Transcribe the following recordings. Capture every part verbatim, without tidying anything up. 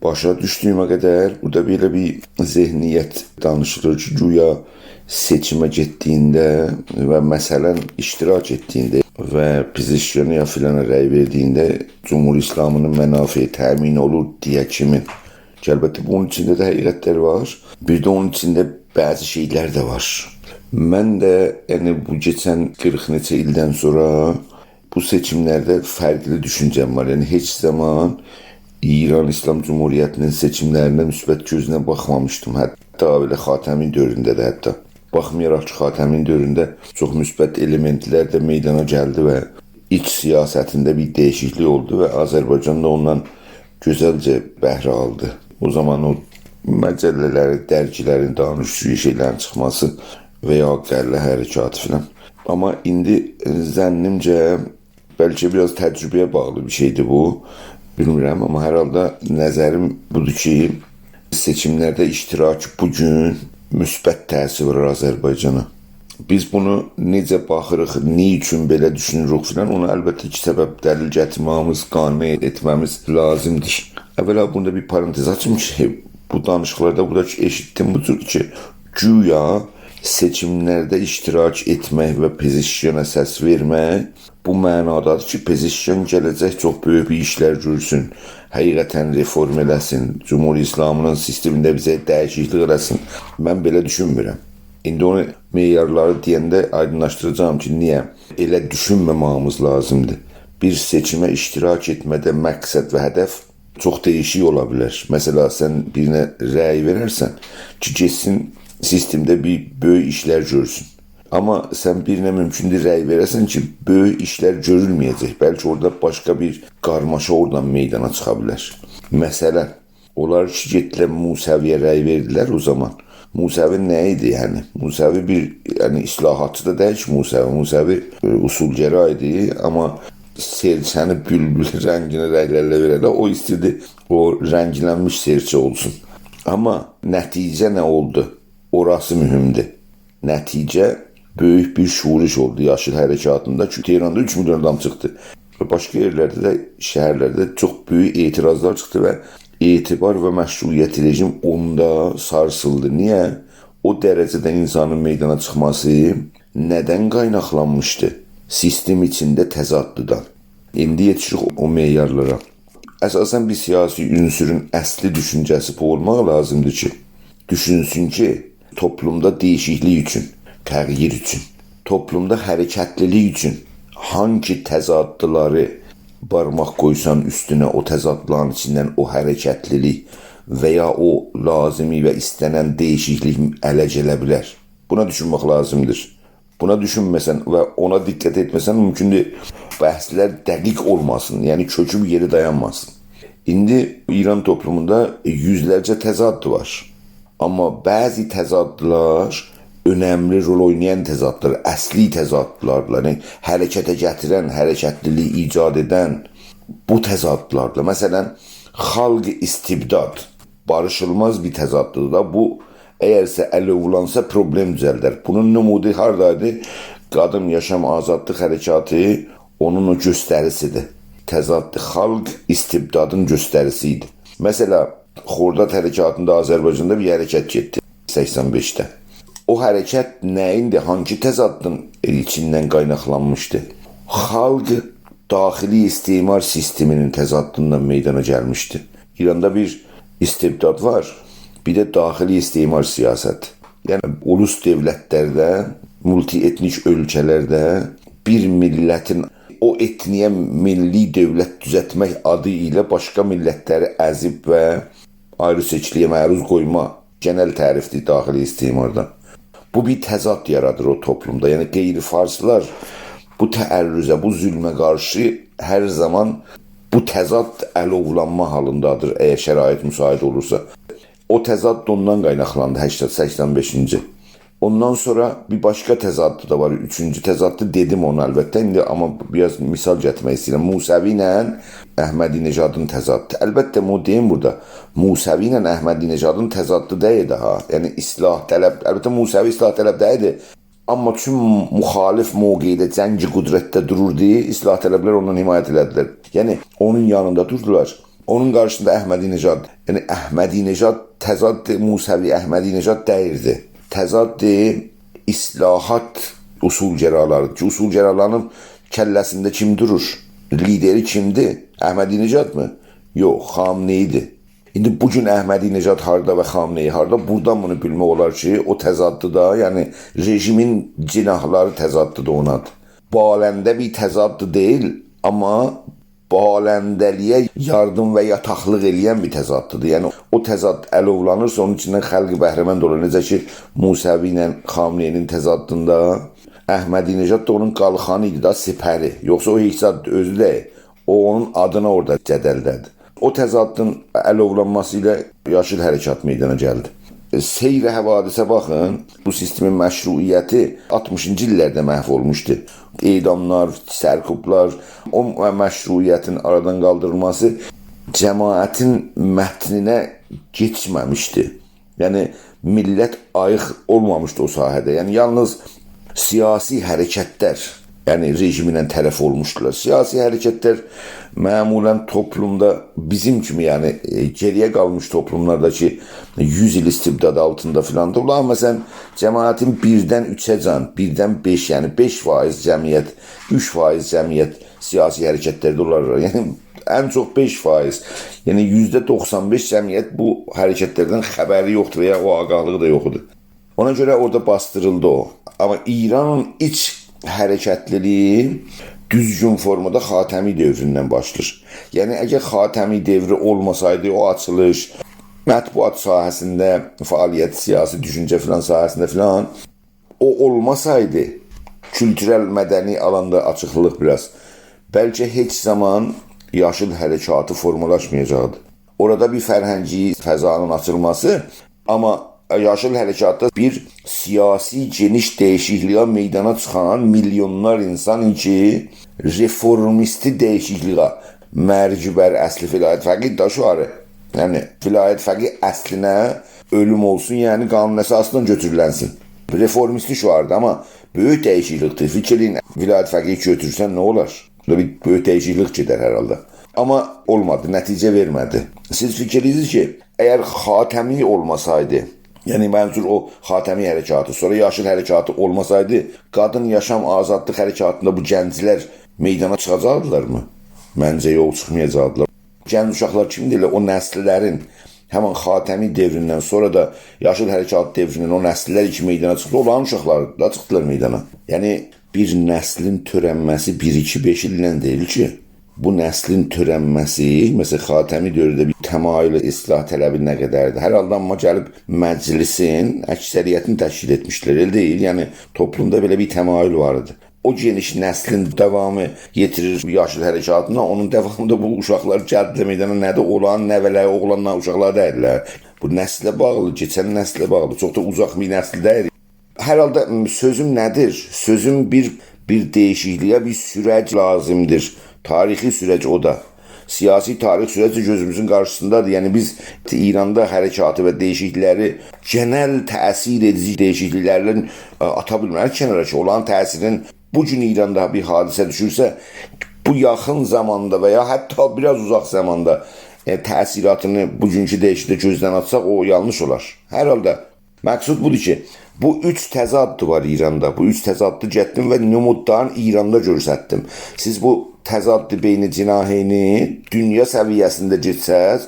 باشا دوشدویومه قدر بورادا بئله بیر ذهنیت دانیشیلیر کی، گویا سئچیمه گئتدیگینده و مثلا اشتراک ائتدیگینده و پزشکیانا یا فلانا رأی وئردیگینده جمهوری اسلامی‌نین منافعی تأمین اولور دئیه کیمین. کی، البته، بونون ایچینده ده حقیقتلر وار. بیر ده اونون ایچینده بعضی شئیلر ده وار. من ده، یعنی، بو کئچن قیرخ نئچه ایلدن سونرا بو سئچیملرده فرقلی دوشونجه‌م وار. یعنی، هئچ زامان ایران ایسلام جمهوریتی‌نین سئچیملرینه مثبت گؤزله باخمامیشدیم. حتی بئله خاتمی‌نین دؤورونده ده حتی. باخمایاراق کی، خاتمی‌نین دؤورونده چوخ مثبت المنتلر ده میدانا گلدی و ایچ سیاستینده بیر دییشیکلیک اولدو و آذربایجان دا اوندان گؤزلجه بهره آلدی. او زامان او مجله‌لرین، درگی‌لرین، دانشجو شئیلرین چیخماسی و یا غله حرکاتی فلان. آمما ایندی، ائ، ظنّیمجه، بلکه بیر آز تجربه‌یه باغلی بیر شئیدیر بو. بیلمیرم، آمما هر حالدا نظریم بودور کی، سئچیملرده اشتراک بو گون مثبت تأثیر وورور آذربایجانا. بیز بونو نئجه باخیریق، نه اوچون بئله دوشونوروک فلان، اونا البته کی، سبب دلیل گتیرمه‌ییمیز، قانع ائتمه‌ییمیز لازیمدیر. اولا بوندا بیر پارانتز آچیم کی، بو دانیشیقلاردا بورادا کی، ائشیتدیم بو جور کی، گویا سئچیملرده اشتراک ائتمک و پزشکیانا سس وئرمک بو معنادادیر کی، پزشکیان گله‌جک چوخ بؤیوک بیر ایشلر گؤرسون، حقیقتا رفورم ائله‌سین، جمهوری اسلامی‌نین سیستمینده بیزه دییشیکلیک ائله‌سین. من بئله دوشونمورم. ایندی اونو معیارلاری دئینده آیدینلاشدیراجاغام کی، نییه ائله دوشونمه‌مه‌ییمیز لازیمدیر. بیر سئچیمه اشتراک ائتمه‌ده مقصد و هدف چوخ دییشیک اولا بیلر. مثلا، سن بیرینه رأی وئررسن کی، گئتسین سیستمده بیر بؤیوک ایشلر گؤرسون. آمما سن بیرینه مومکوندور رأی وئره‌سن کی، بؤیوک ایشلر گؤرولمه‌یه‌جک. بلکه اورادا باشقا بیر قارماشا اورادان میدانا چیخا بیلر. مثلا، اونلار کی، گئتدیلر موسوی‌یه رأی وئردیلر او زامان. موسوی نه ایدی، یعنی؟ موسوی بیر، یعنی، اصلاحاتچی دا دئییل کی، موسوی. موسوی، ائ، اصولگرا ایدی، آمما سئرچه‌نی بولبول رنگینه رنگلرله وئره‌لر، او ایسته‌ییردی او رنگلنمیش سئرچه اولسون. آمما نتیجه نه اولدو؟ اوراسی مهمدور. نتیجه بؤیوک بیر شورش اولدو یاشیل حرکاتیندا. چونکی تهراندا اوچ میلیون آدام چیخدی. و باشقا یئرلرده ده، شهرلرده چوخ بؤیوک اعتراضلار چیخدی و اعتبار و مشروعیت رژیم اوندا سارسیلدی. نییه؟ او درجه‌ده اینسانین میدانا چیخماسی ندن قایناقلانمیشدی؟ سیستم ایچینده تضاددان. ایندی یئتیشیریک او معیارلارا. اساسا بیر سیاسی عنصرون اصلی دوشونجه‌سی بو اولماق لازیمدیر کی، دوشونسون کی، توپلومدا دییشیکلیک اوچون، تغییر اوچون، توپلومدا حرکتلیلیک اوچون هانگی تضادلاری بارماق قویسان اوستونه، او تضادلارین ایچیندن او حرکتلیلیک و یا او لازیمی و ایسته‌نن دییشیکلیک اله گله بیلر. بونا دوشونمک لازیمدیر. بونا دوشونمه‌سن و اونا دقت ائتمه‌سن، مومکوندور بحثلر دقیق اولماسین، یعنی کؤکو بیر یئره دایانماسین. ایندی ایران توپلوموندا یوزلرجه تضاد وار. آمما بعضی تضادلار اؤنملی رول اوینایان تضادلار، اصلی تضادلاردیلار. یعنی حرکته گتیرن، حرکتلیلیگی ایجاد ائدن بو تضادلاردیلار. مثلا، خالق استبداد باریشیلماز بیر تضاددیر دا. بو، اگرسه آلوولانسا، پروبلئم دوزلدر. بونون نمودو هاردایدی؟ قادین، یاشام، آزادلیق حرکاتی اونون او گؤستریسیدیر. تضاد خالق استبدادین گؤستریسی ایدی. مثلا، خرداد حرکاتیندا آذربایجاندا بیر حرکت گئتدی سکسن بئشده. او حرکت نه‌ییندی، هانگی تضادین ایچیندن قایناقلانمیشدی؟ خالق داخلی استعمار سیستمی‌نین تضادیندان میدانا گلمیشدی. ایراندا بیر استبداد وار، بیر ده داخلی استعمار سیاست. یعنی، اولوس دؤولتلرده، مولتی‌اتنیک اؤلکه‌لرده بیر میللتین، او ائتنییه میللی دؤولت دوزلتمک آدی ایله باشقا میللتلری ازیب و آیری‌سئچکیلییه معروض قویما گئنل تعریفدیر داخلی استعماردان. بو بیر تضاد یارادیر او توپلومدا. یعنی غیر فارسلار بو تعرضه، بو ظلمه قارشی هر زامان بو تضاد آلوولانما حالیندادیر، اگر شرایط مساعد اولورسا. او تضاد اوندان قایناقلاندی، هشتاد، سکسن بئشینجی. اوندان سونرا بیر باشقا تضاد دا وار، اوچونجو تضاد دا، دئدیم اونو البته، ایندی آمما بیر آز مثال گتیرمک ایسته‌ییرم. موسوی ایله احمدی‌نژادین تضادی. البته، بونو دئییم بورادا، موسوی ایله احمدی‌نژادین تضادی دئییل ده ها. یعنی، اصلاح‌طلب، البته، موسوی اصلاح‌طلب دئییلدی. آمما چون مخالف موقعده، جنگ قدرتده دوروردو، اصلاح‌طلبلر اوندان حمایت ائله‌دیلر. یعنی، اونون یانیندا دوردولار. اونون قارشیسیندا احمدی‌نژاد، یعنی احمدی‌نژاد تضاد موسوی احمدی‌نژاد دئییلدی. تضاد اصلاحات اصولگرالاری کی، اصولگرالارین کله‌سینده کیم دورور؟ لیدری کیمدیر؟ احمدی‌نژادمی؟ یوخ، خامنه‌ای‌دیر. ایندی بو گون احمدی‌نژاد هاردا و خامنه‌ای هاردا؟ بورادان بونو بیلمک اولار کی، او تضاددی دا، یعنی رژیمین جناحلاری تضاددی دا اونادیر. بالنده بیر تضاد دئییل، آمما بالنده‌لییه یاردیم و یاتاقلیق ائله‌ین بیر تضاددیر. یعنی او تضاد آلوولانیرسا، اونون ایچیندن خلق بهره‌مند اولور. نئجه کی، موسوی ایله خامنه‌ای‌نین تضادیندا احمدی‌نژاد دا اونون قالخانی ایدی دا، سپری. یوخسا او هئچ زاد اؤزو دئییل. او اونون آدینا اورادا جدلده‌دیر. او تضادین آلوولانماسی ایله یاشیل حرکات میدانا گلدی. سیر حوادثه باخین، بو سیستمین مشروعیتی آلتمیشینجی ایللرده محو اولموشدو. اعداملار، سرکوبلار، او مشروعیتین آرادان قالدیریلماسی جماعتین متنینه کئچمه‌میشدی. یعنی، میللت آییق اولمامیشدی او ساحه‌ده. یعنی، یالنیز سیاسی حرکتلر، یعنی رژیمله طرف اولموشدولار. سیاسی حرکتلر معمولاً توپلومدا بیزیم کیمی، یعنی، ائ، گئری‌یه قالمیش توپلوملاردا کی، یوز ایل استبداد آلتیندا فیلاندا، اولار، مثلاً، جماعتین بیردن اوچه‌جن، بیردن بئش، یعنی بئش فایض جمعیت، اوچ فایض جمعیت سیاسی حرکتلرده اولارلار. یعنی، ان چوخ بئش فایض. یعنی، یوزده دوخسان بئش جمعیت بو حرکتلردن خبری یوخدور و یا او آگاهلیغی دا یوخدور. اونا گؤره اورادا باسدیریلدی او. آمما ایرانین ایچ حرکتلیلیگی دوزگون فورمادا خاتمی دؤوروندن باشلاییر. یعنی، اگر خاتمی دؤورو اولماسایدی، او آچیلیش، مطبوعات ساحه‌سینده فعالیت، سیاسی دوشونجه فیلان ساحه‌سینده فیلان، او اولماسایدی، کولتورل، مدنی آلاندا آچیقلیق بیر آز، بلکه هئچ زامان یاشیل حرکاتی فورمالاشمایاجاقدی. اورادا بیر فرهنگی فضانین آچیلماسی، آمما یاشیل حرکاتدا بیر سیاسی گئنیش دییشیکلییه میدانا چیخان میلیونلار اینسان کی، رفورمیستی دییشیکلییه، «مرگ بر اصل ولایت فقیه» دا شعاری. یعنی، ولایت فقیه اصلینه اؤلوم اولسون، یعنی قانون اساسی‌دان گؤتورولنسین. رفورمیستی شعاردیر، آمما بؤیوک دییشیکلیکدیر. فیکیر ائله‌یین، ولایت فقیه گؤتورسن نه اولار؟ بورادا بیر بؤیوک دییشیکلیک گئدر هر حالدا. آمما اولمادی، نتیجه وئرمه‌دی. سیز فیکیر ائدیرسینیز کی، اگر خاتمی اولماسایدی، یعنی منظور او خاتمی حرکاتی، سونرا یاشیل حرکاتی اولماسایدی، قادین، یاشام، آزادلیق حرکاتیندا بو گنجلر میدانا چیخاجاقدیلارمی؟ منجه، یوخ، چیخمایاجاقدیلار. گنج اوشاقلار کیمدیر؟ ائله او نسللرین، همین خاتمی دؤوروندن، سونرا دا یاشیل حرکات دؤوروندن او نسللر کی میدانا چیخدی، اولارین اوشاقلاری دا چیخدیلار میدانا. یعنی، بیر نسلین تؤرنمه‌سی بیر، ایکی، بئش ایلله دئییل کی. بو نسلین تؤرنمه‌سی، مثلاً، خاتمی دؤورده بیر تمایل اصلاح‌طلبی نه قدردیر؟ هر حالدا آمما گلیب مجلسین اکثریتینی تشکیل ائتمیشدیلر، ائله دئییل؟ یعنی، توپلومدا بئله بیر تمایل وار ایدی. او گئنیش نسلین داوامی یئتیریر یاشیل حرکاتینا، اونون داوامیندا بو اوشاقلار گلدی میدانا، نه‌دیر؟ اولارین نوه‌لری، اوغلانلار، اوشاقلار دئییللر. بو نسله باغلی، کئچن نسله باغلی، چوخ دا اوزاق بیر نسل دئییل. هر حالدا، م، سؤزوم نه‌دیر؟ سؤزوم بیر، بیر دییشیکلییه بیر سورج لازیمدیر. تاریخی سورج او دا. سیاسی تاریخ سورجی گؤزوموزون قارشیسیندادیر. یعنی بیز ایراندا حرکاتی و دییشیکلیکلری، گئنل تأثیر ائدیجی دییشیکلیکلرله، ائ، آتا بیلمه‌ریک کنارا کی، اولارین تأثیرینین بو گون ایراندا بیر حادثه دوشورسه، بو یاخین زاماندا و یا حتی بیر آز اوزاق زاماندا، ائ، تأثیراتینی بوگونکو دییشیکلیکده گؤزدن آتساق، او یانلیش اولار. هر حالدا مقصود بودور کی، بو اوچ تضاد وار ایراندا. بو اوچ تضادی گتیردیم و نمودلارین ایراندا گؤستردیم. سیز بو تضاد بین جناحینی دونیا سویه‌سینده گئتسز،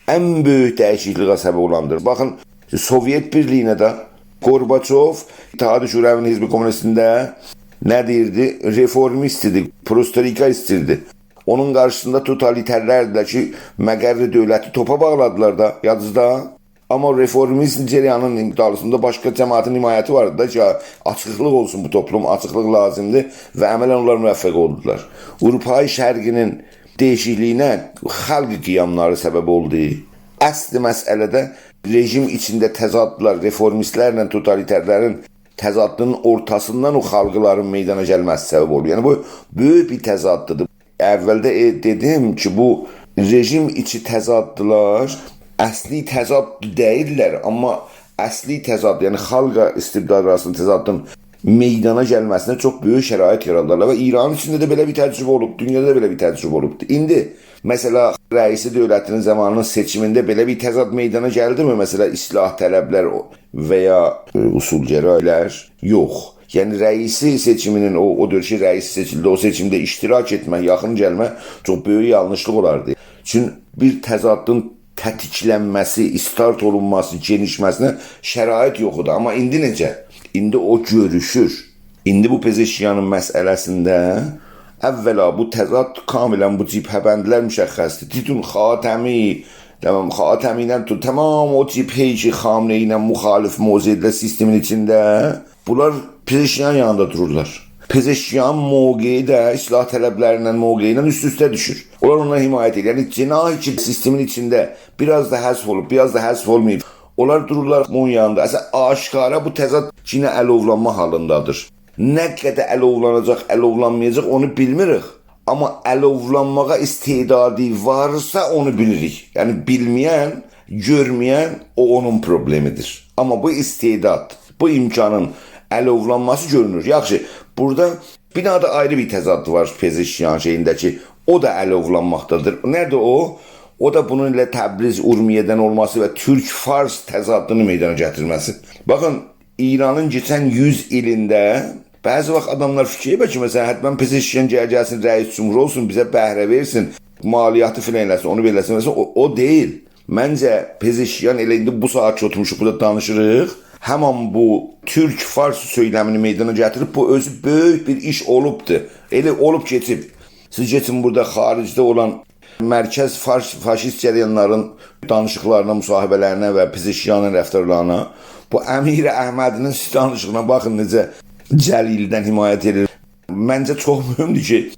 ان بؤیوک دییشیکلییه سبب اولاندیر. باخین، سوویئت بیرلیگینه ده گورباچوف اتحاد شوروی‌نین حزب کمونیستینده نه دئییردی؟ رفورمیست ایدی، پروسترویکا ایستیردی. اونون قارشیسیندا توتالیترلردیلر کی، مقر دؤولتی توپا باغلادیلار دا، یادینیزدا. آمما رفورمیزم جریانینین دالیسیندا باشقا جماعتین حمایتی وار ایدی دا کی، آچیقلیق اولسون بو توپلوم، آچیقلیق لازیمدیر و عملاً اونلار موفق اولدولار. آوروپای شرقی‌نین دییشیکلیگینه خالق قیاملاری سبب اولدو. اصل مسئله‌ده رژیم ایچینده تضادلار، رفورمیستلرله توتالیترلرین تضادینین اورتاسیندان او خالقلارین میدانا گلمه‌سی سبب اولدو. یعنی، بو بؤیوک بیر تضاددیر. اولده، ائ، دئدیم کی، بو رژیم ایچی تضادلار اصلی تضاد دئییللر، آمما اصلی تضاد، یعنی خالقلا استبداد آراسیندا تضادین میدانا گلمه‌سینه چوخ بؤیوک شرایط یارادیرلار و ایرانین ایچینده ده بئله بیر تجربه اولوب، دونیادا دا بئله بیر تجربه اولوبدور. ایندی مثلا، رئیسی دؤولتینین زامانینین سئچیمینده بئله بیر تضاد میدانا گلدیمی؟ مثلا، اصلاح‌طلب‌لر و یا، ائ، اصولگرایلار؟ یوخ. یعنی، رئیسی سئچیمینین، او، او دؤور کی، رئیس سئچیلدی، او سئچیمده اشتراک ائتمک، یاخین گلمک چوخ بؤیوک یانلیشلیق اولاردی. چون بیر تضادین تتیکلنمه‌سی، استارت اولونماسی، گئنیشمه‌سینه شرایط یوخ ایدی. آمما ایندی نئجه؟ ایندی او گؤروشور. ایندی بو پزشکیانین مسئله‌سینده اولا بو تضاد کاملاً بو جبهه‌بندی‌لر مشخصدیر. توتون خاتمی، تامام، خاتمی‌دن توت، تامام او جبهه کی، خامنه‌ای ایله مخالف موضعده‌دیر سیستمین ایچینده، بونلار پزشکیانین یانیندا دورورلار. پزشکیانین موقعی ده اصلاح‌طلب‌لرینن موقعی ایله اوست-اوسته دوشور. اونلار اونا حمایت ائدیر. یعنی، جناحی کی، سیستمین ایچینده بیر آز دا حذف اولوب، بیر آز دا حذف اولماییب، اونلار دورورلار بونون یانیندا. اصلاً، آشکارا بو تضاد یئنه آلوولانما حالیندادیر. نه قدر آلوولاناجاق، آلوولانمایاجاق، اونو بیلمیریک. آمما آلوولانماغا استعدادی وارسا، اونو بیلیریک. یعنی، بیلمه‌ین، گؤرمه‌ین، او اونون پروبلئمیدیر. آمما بو استعداد، بو امکانین آلوولانماسی گؤرونور. یاخشی، بورادا بیر داها دا آیری بیر تضاد وار پزشکیان شئیینده کی، او دا آلوولانماقدادیر. نه‌دیر او؟ او دا بونون ائله تبریز، اورمیه‌دن اولماسی و تورک-فارس تضادینی میدانا گتیرمه‌سی. باخین، ایرانین کئچن یوز ایلینده بعضی واخت آداملار فیکیر ائدیر کی، مثلا، حتماً پزشکیان گل-، گلسین، رئیس جمهور اولسون، بیزه بهره وئرسین، مالیاتی فلان ائله‌سین، اونو بئله ائله‌سین، مثلا، او، او دئییل. منجه، پزشکیان، ائله ایندی بو ساعات کی، اوتورموشوق بورادا دانیشیریق، همان بو تورک-فارس سؤیلمینی میدانا گتیریب، بو اؤزو بؤیوک بیر ایش اولوبدور. ائله اولوب کئچیب. سیز کئچین بورادا خاریجده اولان مرکز فارس-، فاشیست جریانلارین دانیشیقلارینا، مصاحبه‌لرینه و پزشکیانین رفتارلارینا، بو امیر احمدی‌نین دانیشیغینا باخین، نئجه جلیلی‌دن حمایت ائدیر. منجه چوخ مهمدور کی،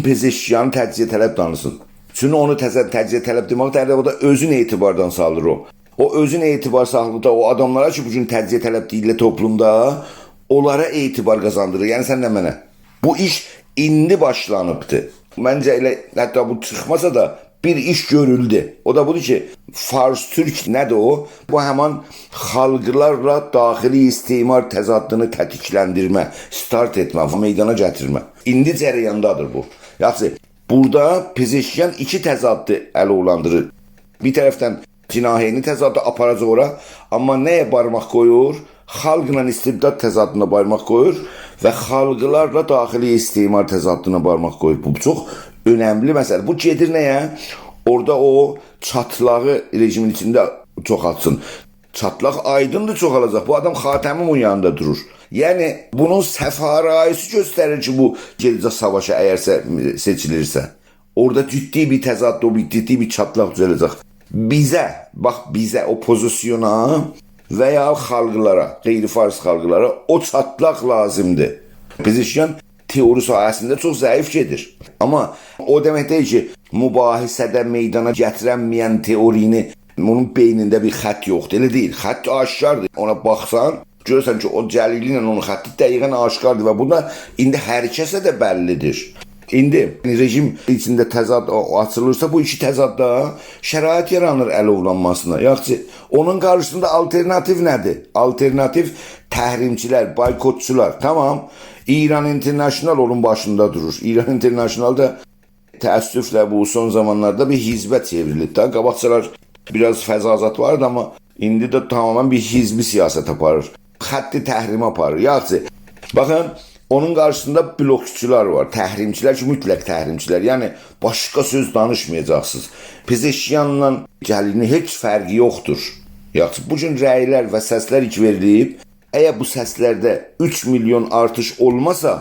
پزشکیانی تجزیه‌طلب دانیسین. چونکی اونو تجزیه-، تجزیه‌طلب دئمک، دئییرلر، او دا اؤزون اعتباردان سالیر او. او اؤزون اعتبار سالیب دا او آداملارا کی، بو گون تجزیه‌طلب دئییرلر توپلومدا، اونلارا اعتبار قازاندیریر. یعنی سنله منه. بو ایش ایندی باشلانیبدی. منجه ائله حتی بو چیخماسا دا بیر ایش گؤرولدو. او دا بودور کی، فارس-تورک نه‌دیر او؟ بو همان خالقلارلا داخلی استعمار تضادینی تتیکلندیرمه، استارت ائتمه، میدانا گتیرمه. ایندی جریاندادیر بو. یاخشی، بورادا پزشکیان ایکی تضادی آلوولاندیریر. بیر طرفدن جناحی‌نی تضادی آپاراجاق اورا، آمما نه‌یه بارماق قویور؟ خالقلا استبداد تضادینا بارماق قویور و خالقلارلا داخلی استعمار تضادینا بارماق قویور. بو چوخ اؤنملی مسئله. بو گئدیر نه‌یه؟ اورادا او چاتلاغی رژیمین ایچینده چوخالتسین. چاتلاق آیدیندیر، چوخالاجاق. بو آدام خاتمی بونون یانیندا دورور. یعنی، بونون صف آرایی‌سی گؤستریر کی، بو گئده‌جک ساواشا، اگرسه سئچیلیرسه. اورادا جدی بیر تضاد، او بیر جدی بیر چاتلاق دوزه‌له‌جک. بیزه، باخ، بیزه، اوپوزیسیونا و یا خالقلارا، غیر فارس خالقلارا او چاتلاق لازیمدیر. پزشکیان تئوری ساحه‌سینده چوخ ضعیف گئدیر. آمما او دئمک دئییل کی، مباحثه‌ده میدانا گتیرنمه‌ین تئورینی، اونون بئینینده بیر خط یوخدور. ائله دئییل. خط آشکاردیر. اونا باخسان، گؤرورسن کی، او جلیلی ایله اونون خطی دقیقاً آشکاردیر و بو دا ایندی هر کسه ده بللیدیر. ایندی رژیم ایچینده تضاد او، آچیلیرسا، بو ایکی تضاددا شرایط یارانیر آلوولانماسینا. یاخشی، اونون قارشیسیندا آلترناتیو نه‌دیر؟ آلترناتیو تحریمچی‌لر، بایکوتچولار. تامام، ایران اینترنشنال اونون باشیندا دورور. ایران اینترنشنال دا تأسفله بو سون زامانلاردا بیر حزبه چئوریلیب ده. قاباقجالار بیر آز فضا زاد واردی، آمما ایندی ده تماماً بیر حزبی سیاست آپاریر. خط تحریمی آپاریر. یاخشی، باخین، اونون قارشیسیندا بلوکچولار وار، تحریمچی‌لر کی، مطلق تحریمچی‌لر. یعنی، باشقا سؤز دانیشمایاجاقسینیز. پزشکیانلا جلیلین هئچ فرقی یوخدور. یاخشی، بو گون رأی‌لر و سس‌لر کی وئریلیب، اگر بو سس‌لرده اوچ میلیون آرتیش اولماسا،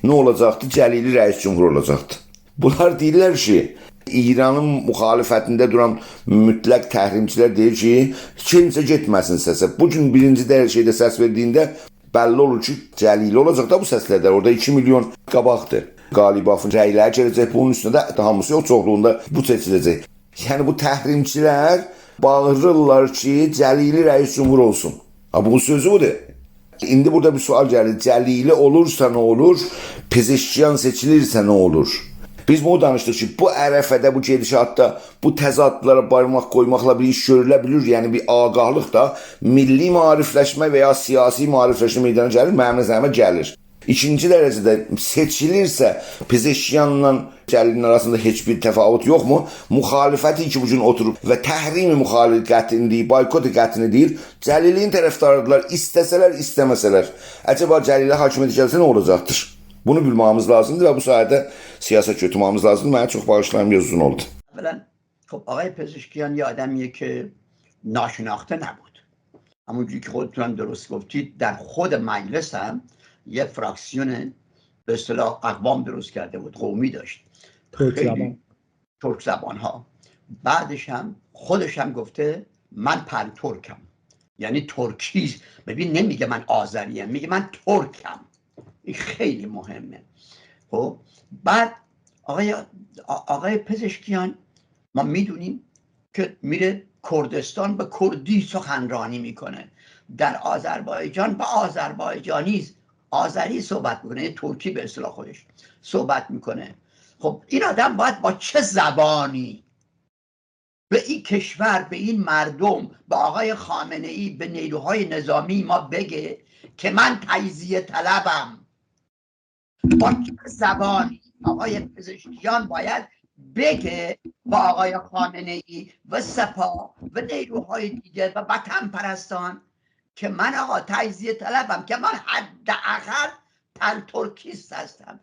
نه اولاجاقدی؟ جلیلی رئیس جمهور اولاجاقدی. بونلار دئییرلر کی، ایرانین مخالفتینده دوران مطلق تحریمچی‌لر دئییر کی، کیمسه گئتمه‌سین سسه. بو گون بیرینجی ده شئیده سس وئردیگینده بللی اولور کی، جلیلی اولاجاق دا بو سس‌لرده. اورادا ایکی میلیون قاباقدیر. قالیبافین رأی‌لری گله‌جک، بونون اوستونده ده هامیسی یوخ، چوخلوغوندا بو سئچیله‌جک. یعنی، بو تحریمچی‌لر باغیریرلار کی، جلیلی رئیس جمهور اولسون. ها، بو سؤزو بودور. ایندی بورادا بیر سؤال گلیر. جلیلی اولورسا نه اولور؟ پزشکیان سئچیلیرسه نه اولور؟ بیز بونو دانیشدیق کی، بو عرفه‌ده، بو گئدیشاتدا، بو تضادلارا بارماق قویماقلا بیر ایش گؤروله بیلیر. یعنی، بیر آگاهلیق دا، میللی معاریفلشمه و یا سیاسی معاریفلشمه میدانا گلیر، منیم نظریمه گلیر. ایکینجی درجه‌ده سئچیلیرسه، پزشکیانلا جلیلین آراسیندا هئچ بیر تفاوت یوخمو؟ مخالفتی کی بو گون اوتوروب و تحریم مخالفت قطعینی دئییر، بایکوت قطعینی دئییر، جلیلین طرفداریدیرلار، ایسته‌سه‌لر، ایسته‌مه‌سه‌لر. عجبا جلیله حاکمیت گلسه نه اولاجاقدیر؟ بونو بیلمه‌ییمیز لازیمدیر و بو ساحه‌ده سیاست گؤتورمه‌ییمیز لازیمدیر. منی چوخ باغیشلایین، بیر آز اوزون اولدو. اولاً، خب، آقای پزشکیان یه آدمیه که ناشناخته نبود. همونجوری که خودتون هم درست گفتید، در خود مجلس هم یه فراکسیون، به اصطلاح، اقوام درست کرده بود، قومی داشت. ترک خیلی زبان. ترک زبان‌ها. بعدش هم خودش هم گفته: «من پن‌ترکم.» یعنی ترکی. ببین، نمیگه: «من آذریم»، میگه: «من ترکم.» این خیلی مهمه. خب، بعد آقای، آ-، آقای پزشکیان، ما می‌دونیم که میره کردستان، به کردی سخنرانی می‌کنه، در آذربایجان به آذربایجانی، آذری صحبت می‌کنه، یعنی ترکی به اصطلاح خودش صحبت می‌کنه. خب، این آدم باید با چه زبانی به این کشور، به این مردم، به آقای خامنه‌ای، به نیروهای نظامی ما بگه که من تجزیه‌طلبم؟ با چه زبانی آقای پزشکیان باید بگه با آقای خامنه‌ای و سپاه و نیروهای دیگه و وطن‌پرستان که من، آقا، تجزیه‌طلبم، که من حداقل پن‌ترکیست هستم؟